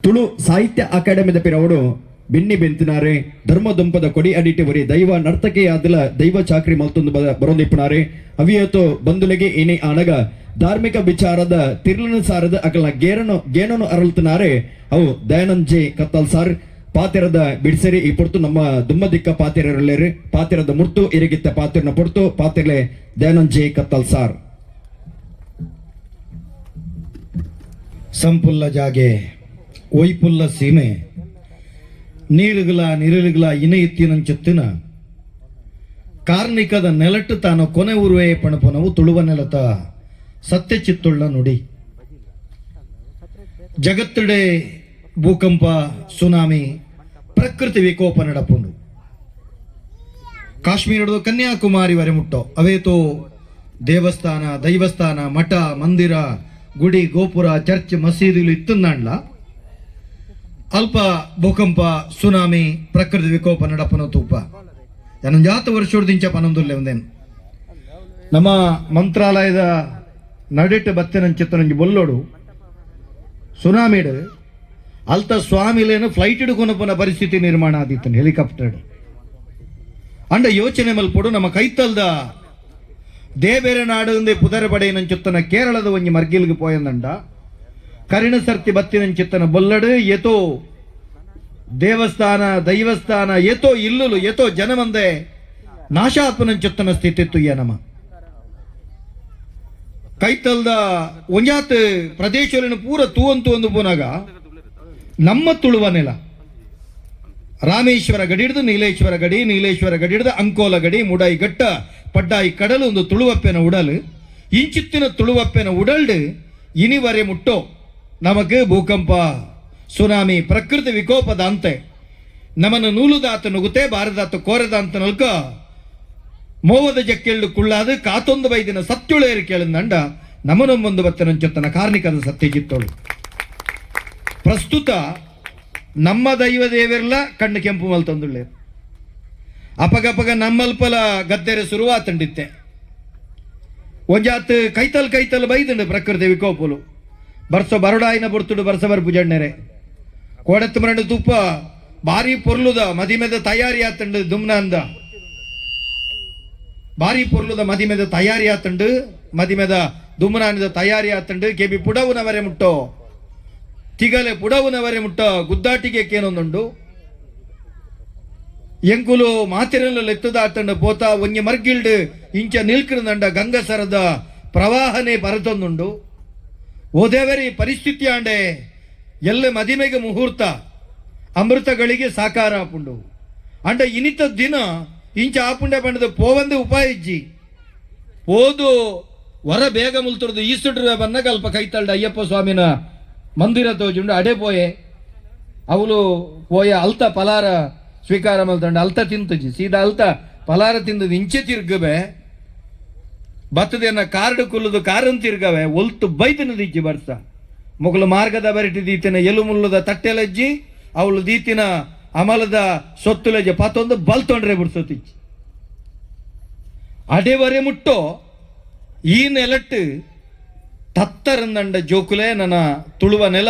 ತುಳು ಸಾಹಿತ್ಯ ಅಕಾಡೆಮಿದ ಪಿರವುಡು ಬೆನ್ನಿ ಬೆಂತಿನಾರೆ ಧರ್ಮದೊಂಪದ ಕೊಡಿ ಅಡಿಟೆ ಒರಿ ದೈವ ನರ್ತಕಿಯಾದಲ ದೈವ ಚಾಕ್ರಿ ಮಲ್ತೊಂದು ಬರೊಂದಿಪ್ಪುನಾರೆ ಅವಿಯತೋ ಬಂಧುಲೆಗೆ ಇನಿ ಆನಗ ಧಾರ್ಮಿಕ ವಿಚಾರದ ತಿರ್ಲನ ಸಾರದ ಅಕಲ್ನ ಗೇರನು ಗೇನನು ಅರಳ್ತನಾರೆ ಅವು ದಯಾನಂದ್ ಜೆ ಕತ್ತಲ್ ಸಾರ್ ಪಾತೆರದ ಬಿಡ್ಸರಿ ಈ ಪೊರ್ತು ನಮ್ಮ ದುಮ್ಮದಿಕ್ಕ ಪಾತೆರಲ್ಲೇರು ಪಾತೆರದ ಮುರ್ತು ಇರಗಿತ್ತ ಪಾತೆರನ ಪೊರ್ತು ಪಾತೆರ್ಲೆ ದಯಾನಂದ್ ಜೆ ಕತ್ತಲ್ ಸಾರ್. ಸಂಪುಲ್ಲ ಜಾಗೆ ಒಯ್ಪುಲ್ಲ ಸೀಮೆ ನೀರುಗಳ ನಿರಳುಗಳ ಇನ ಎತ್ತಿನಂಚೆತ್ತಿನ ಕಾರ್ಣಿಕದ ನೆಲಟ್ಟು ತಾನು ಕೊನೆ ಉರುವೆ ಪಣಪನವು ತುಳುವ ನೆಲತ ಸತ್ಯ ಚಿತ್ತುಳ್ಳ ನುಡಿ. ಜಗತ್ತುಡೆ ಭೂಕಂಪ, ಸುನಾಮಿ, ಪ್ರಕೃತಿ ವಿಕೋಪ ನಡಪುಂಡು. ಕಾಶ್ಮೀರದ ಕನ್ಯಾಕುಮಾರಿ ವರೆ ಮುಟ್ಟೋ ಅವೇತೋ ದೇವಸ್ಥಾನ, ದೈವಸ್ಥಾನ, ಮಠ, ಮಂದಿರ, ಗುಡಿ, ಗೋಪುರ, ಚರ್ಚ್, ಮಸೀದಿಲು ಇತ್ತಂದಾಂಡ್ಲ ಅಲ್ಪ ಭೂಕಂಪ, ಸುನಾಮಿ, ಪ್ರಕೃತಿ ವಿಕೋಪ ನಡಪನ ತೂಪ. ಜಾತ ವರ್ಷದಿಂಚ ಪನೊಂದುಲ್ಲೆ ಒಂದೇನು ನಮ್ಮ ಮಂತ್ರಾಲಯದ ನಡಿಟ್ಟು ಬತ್ತಿನಂಚಿತ್ತನಂಜಿ ಬೊಲ್ಲೋಡು ಸುನಾಮಿಡ್ ಅಲ್ತ ಸ್ವಾಮಿಲೇನು ಫ್ಲೈಟ್ ಹಿಡ್ಕೊನಪನ ಪರಿಸ್ಥಿತಿ ನಿರ್ಮಾಣ ಆದಿತ್ತು, ಹೆಲಿಕಾಪ್ಟರ್. ಅಂಡ ಯೋಚನೆ ಮಲ್ಪೊಡು, ನಮ್ಮ ಕೈತಲ್ದ ದೇಬೇರೆ ನಾಡು ಪುದರ ಪಡೆಯನಂಚುತ್ತನ ಕೇರಳದ ಒಂಜಿ ಮರ್ಗಿಲ್ಗೆ ಪೋಯಂದಂಡ ಕರಿಣ ಸರ್ತಿ ಬತ್ತಿನಂಚಿತ್ತನ ಬೊಲ್ಲಡು ಏತೋ ದೇವಸ್ಥಾನ, ದೈವಸ್ಥಾನ, ಏತೋ ಇಲ್ಲುಲು, ಏತೋ ಜನಮಂದೆ ನಾಶಾತ್ಮನಂಚುತ್ತನ ಸ್ಥಿತಿ ತುಯ್ಯ. ನಮ್ಮ ಕೈತಲ್ದ ಒಂಜಾತ್ ಪ್ರದೇಶಗಳನ್ನು ಪೂರ ತೂವಂತು ಒಂದು ಪೋನಾಗ ನಮ್ಮ ತುಳುವ ನೆಲ ರಾಮೇಶ್ವರ ಗಡಿ ಹಿಡಿದು ನೀಲೇಶ್ವರ ಗಡಿ, ನೀಲೇಶ್ವರ ಗಡಿ ಹಿಡಿದು ಅಂಕೋಲ ಗಡಿ, ಮುಡಾಯಿ ಘಟ್ಟ, ಪಡ್ಡಾಯಿ ಕಡಲು ಒಂದು ತುಳುವಪ್ಪೆನ ಉಡಲು. ಇಂಚಿತ್ತಿನ ತುಳುವಪ್ಪೆನ ಉಡಲ್ಡು ಇನಿವರೆ ಮುಟ್ಟೋ ನಮಕ್ ಭೂಕಂಪ, ಸುನಾಮಿ, ಪ್ರಕೃತಿ ವಿಕೋಪದ ಅಂತೆ ನಮ್ಮನ್ನು ನೂಲುದಾತ ನುಗುತೆ ಬಾರದಾತ ಕೋರದಾಂತ ನಲ್ಕ ಮೋವದ ಜಕ್ಕೆಳ್ಳು ಕುಳ್ಳಾದು ಕಾತೊಂದು ಬೈದಿನ ಸತ್ಯುಳೇರಿ ಕೇಳಿದಂಡ ನಮನೊಂಬೊಂದು ಬತ್ತನಂಚೊತ್ತನ ಕಾರ್ಣಿಕದ ಸತ್ಯಜಿತ್ತೋಳು. ಪ್ರಸ್ತುತ ನಮ್ಮ ದೈವ ದೇವರೆಲ್ಲ ಕಣ್ಣು ಕೆಂಪು ಮಲ್ತಂದುಳ್ಳೆ. ಅಪಗಪಗ ನಮ್ಮಲ್ಪಲ ಗದ್ದೆರೆ ಶುರುವಾತಂಡಿತ್ತೆ. ಒಂಜಾತ್ ಕೈತಲ್ ಕೈತಲ್ ಬೈದಂಡು ಪ್ರಕೃತಿ ವಿಕೋಪುಲು. ಬರ್ಸ ಬರಡಾಯಿನ ಬರ್ತುಡು ಬರ್ಸ ಬರ್ಪು ಜಣ್ಣೆರೆ. ಕೋಡತ್ತು ಮರಣ ತುಪ್ಪ ಭಾರಿ ಪೊರ್ಲುದ ಮದಿಮೆದ ತಯಾರಿ ಆತಂಡು ದುಮ್ನಾಂದ. ಭಾರಿ ಪೊರ್ಲುದ ಮದಿಮೆದ ತಯಾರಿ ಆತಂಡು, ಮದಿಮೆದ ದುಮ್ನಾನದ ತಯಾರಿ ಆತಂಡು. ಕೆಬಿ ಪುಡವುನವರೆ ಮುಟ್ಟೋ, ತಿಗಲೆ ಪುಡವುನವರೆ ಮುಟ್ಟೋ ಗುದ್ದಾಟಿಗೆ ಕೇನೊಂದುಂಡು. ಎಂಕುಲು ಮಾತಿರಲ್ಲ ಲೆತ್ತದಾತಂಡು ಪೋತ ಒಂಜಿ ಮರ್ಗಿಲ್ಡ್ ಇಂಚ ನಿಲ್ಕೃದಂಡ ಗಂಗಸರದ ಪ್ರವಾಹನೆ ಬರತೊಂದುಂಡು. ಓದೇವರಿ ಪರಿಸ್ಥಿತಿ ಆಂಡೆ ಎಲ್ಲ ಮದಿಮೆಗೆ ಮುಹೂರ್ತ ಅಮೃತಗಳಿಗೆ ಸಾಕಾರ ಆಪುಂಡು. ಅಂಡ ಇನಿತ ದಿನ ಇಂಚ ಆಪುಂಡೆ ಪಂಡದ ಪೋವಂದೆ ಉಪಾಯ ಇಜ್ಜಿ. ಪೋದು ವರ ಬೇಗ ಮುಲ್ತುರ್ದು ಈಸುಡ್ರು ಬನ್ನಗ ಅಲ್ಪ ಕೈತಲ್ಡ ಅಯ್ಯಪ್ಪ ಸ್ವಾಮಿನ ಮಂದಿರ ತೋಜುಂಡು. ಅಡೆ ಪೋಯೆ. ಅವಳು ಪೋಯ ಅಲ್ತ ಪಲಾರ ಸ್ವೀಕಾರ ಮಲ್ತಂಡ ಅಲ್ತ ತಿಂತಜಿ. ಸೀದಾ ಅಲ್ತ ಪಲಾರ ತಿಂದದು ಇಂಚೆ ತಿರ್ಗವೆ. ಬತ್ತದೇನ ಕಾರ್ಡ್ ಕುಲ್ಲುದು ಕಾರನ್ ತಿರ್ಗವೆ. ಒಲ್ತು ಬೈತನ ದಿಜ್ಜಿ ಬರ್ಸ. ಮೊಗಲು ಮಾರ್ಗದ ಬರಿಟಿ ದೀತಿನ ಎಲು ಮುಲ್ಲುದ ತಟ್ಟೆಲಜ್ಜಿ, ಅವಳು ದೀತಿನ ಅಮಲದ ಸೊತ್ತುಲಜ್ಜಿ ಪಾತೊಂದು ಬಲ್ತೊಂಡ್ರೆ ಬಿಡ್ಸೋತಿಜ್ಜಿ. ಅಡೆವರೆ ಮುಟ್ಟೋ ಈ ನೆಲಟ್ಟು ತತ್ತರಂದಂಡ ಜೋಕುಲೆ ನನ್ನ ತುಳುವ ನೆಲ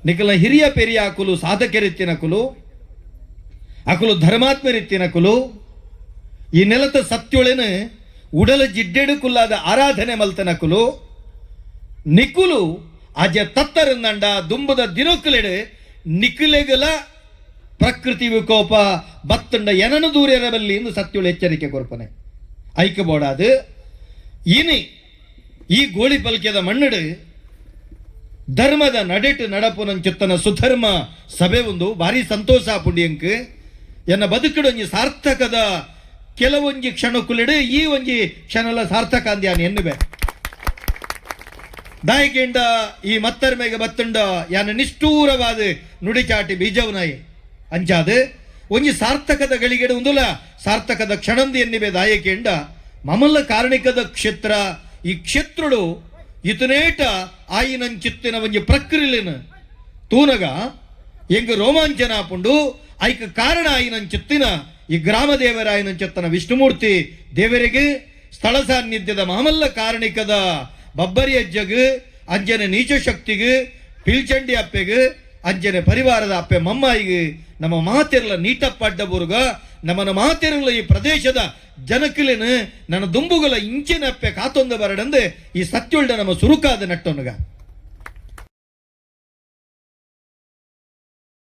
ನಿಕಲ ಹಿರಿಯ ಪೆರಿಯ ಅಕುಲು ಸಾಧಕರಿತ್ತಿನಕುಲು, ಅಕುಲು ಧರ್ಮಾತ್ಮರಿತ್ತಿನಕುಲು. ಈ ನೆಲತ ಸತ್ಯೊಳೆನು ಉಡಲ ಜಿಡ್ಡೆಡು ಕುಲ್ಲಾದ ಆರಾಧನೆ ಮಲ್ತನಕುಲು. ನಿಕುಲು ಅಜ ತತ್ತರಂದಂಡ ದುಂಬದ ದಿನಕ್ಕುಲೆಡು ನಿಕುಲೆಗಲ ಪ್ರಕೃತಿ ವಿಕೋಪ ಬತ್ತಂಡ ಎನನು ದೂರೆರಬಲ್ಲಿ ಎಂದು ಸತ್ಯುಳು ಎಚ್ಚರಿಕೆ ಕೊರ್ಪನೆ. ಐಕ ಬೋಡಾದು ಇನಿ ಈ ಗೋಳಿ ಪಲ್ಕೆದ ಮಣ್ಣಡು ಧರ್ಮದ ನಡೆಟು ನಡಪುನಂಚುತ್ತನ ಸುಧರ್ಮ ಸಭೆ ಒಂದು ಭಾರಿ ಸಂತೋಷ ಪುಂಡಿಯಂಕ್. ಎನ್ನ ಬದುಕಡೊಂಜಿ ಸಾರ್ಥಕದ ಕೆಲವೊಂಜಿ ಕ್ಷಣಕ್ಕುಲೆಡು ಈ ಒಂಜಿ ಕ್ಷಣಲ ಸಾರ್ಥಕ ಅಂದ್ಯಾನ ಎನ್ನುವೆ. ದಾಯಕೆಂಡ ಈ ಮತ್ತರ್ಮೆಗೆ ಬತ್ತುಂಡ ಯಾನ ನಿಷ್ಠೂರವಾದ ನುಡಿಚಾಟಿ ಬೀಜವನಾಯಿ ಅಂಚಾದ ಒಂಜಿ ಸಾರ್ಥಕದ ಗಳಿಗೆಡು ಉಂದುಲ ಸಾರ್ಥಕದ ಕ್ಷಣಂದು ಎನ್ನಿವೆ. ದಾಯಕೆಂಡ ಮಮಲ್ಲ ಕಾರಣಿಕದ ಕ್ಷೇತ್ರ. ಈ ಕ್ಷೇತ್ರಡು ಇತನೇಟ ಆಯಿನಂಚಿತ್ತಿನ ಒಂಜಿ ಪ್ರಕ್ರಿಯೆನ ತೂನಗ ಎಂಗ್ ರೋಮಾಂಚನ ಆಪುಂಡು. ಐಕ ಕಾರಣ ಆಯಿನಂಚಿತ್ತಿನ ಈ ಗ್ರಾಮ ದೇವರಾಯನಂಚಿತ್ತನ ವಿಷ್ಣುಮೂರ್ತಿ ದೇವರಿಗೆ, ಸ್ಥಳ ಸಾನ್ನಿಧ್ಯದ ಮಾಮಲ್ಲ ಕಾರಣಿಕದ ಬಬ್ಬರಿ ಅಜ್ಜಗ್, ಅಂಜನ ನೀಚ ಶಕ್ತಿಗೆ, ಪಿಲ್ಚಂಡಿ ಅಪ್ಪೆಗೆ. ಅಂಚನೆ ಪರಿವಾರದ ಅಪ್ಪೆ ಮಮ್ಮಾಯಿಗೆ ನಮ್ಮ ಮಾತೆರ್ಲ ನೀಟಪ್ಪ ಬುರ್ಗ ನಮ್ಮನ ಮಾತೆರ್ಲ ಈ ಪ್ರದೇಶದ ಜನಕುಲೆನು ನನ್ನ ದುಂಬುಗಳ ಇಂಚಿನ ಅಪ್ಪೆ ಕಾತೊಂದು ಬರಡಂದು ಈ ಸತ್ಯುಳ್ಳ ನಮ್ಮ ಸುರುಕಾದ ನಟ್ಟೊನುಗ.